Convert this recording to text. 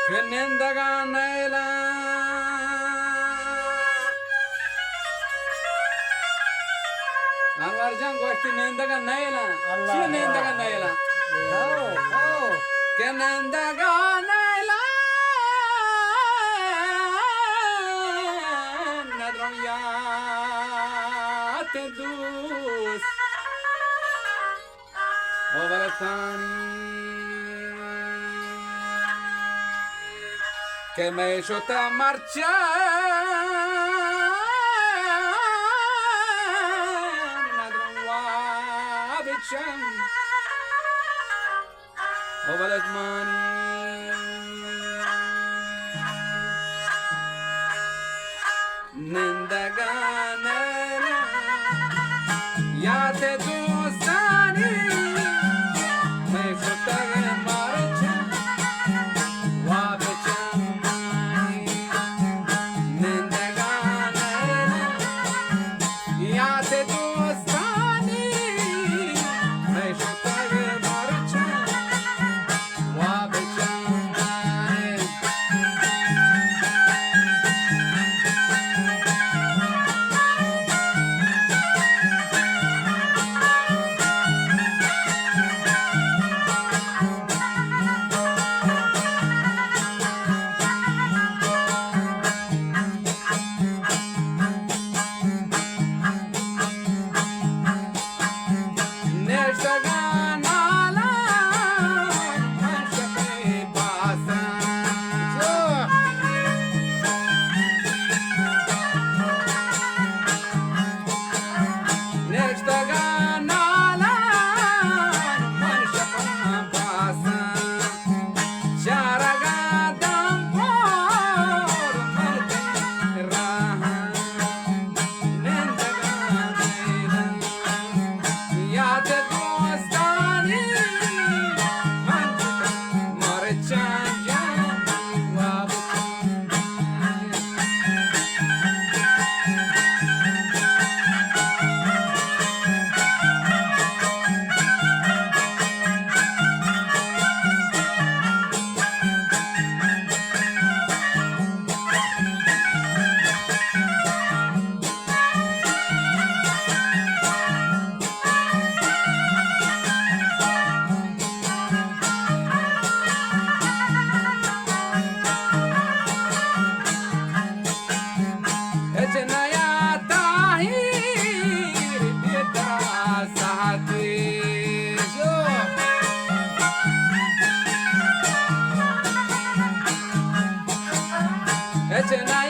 کہ نندگا نیلاں۔ انور جان گوشتی نندگا نیلاں۔ اللہ چی نندگا نیلاں؟ ہو، ہو۔ کہ نندگا نیلاں، ندرم یات دوست۔ او ولتانی کہ مئے شتہ مرچاں، ندرم واب چم۔ او ولتمانی نندگان یات دوستانی، مئے شتگ مرچاں واب چمانی۔ نندگان یات دوستانی، مئے شتگ مرچاں واب چمانی۔ نشتگاں نالاں من شپے باساں۔ نشتگاں نالاں من شپاں باساں۔ چارگا دم پور مردیں راہاں، نندگاں نیلاں یاد دوستانی، من مرچاں جان واب۔ ہچ نیا تاہیر بیترا ساعتی۔ ہچ نیا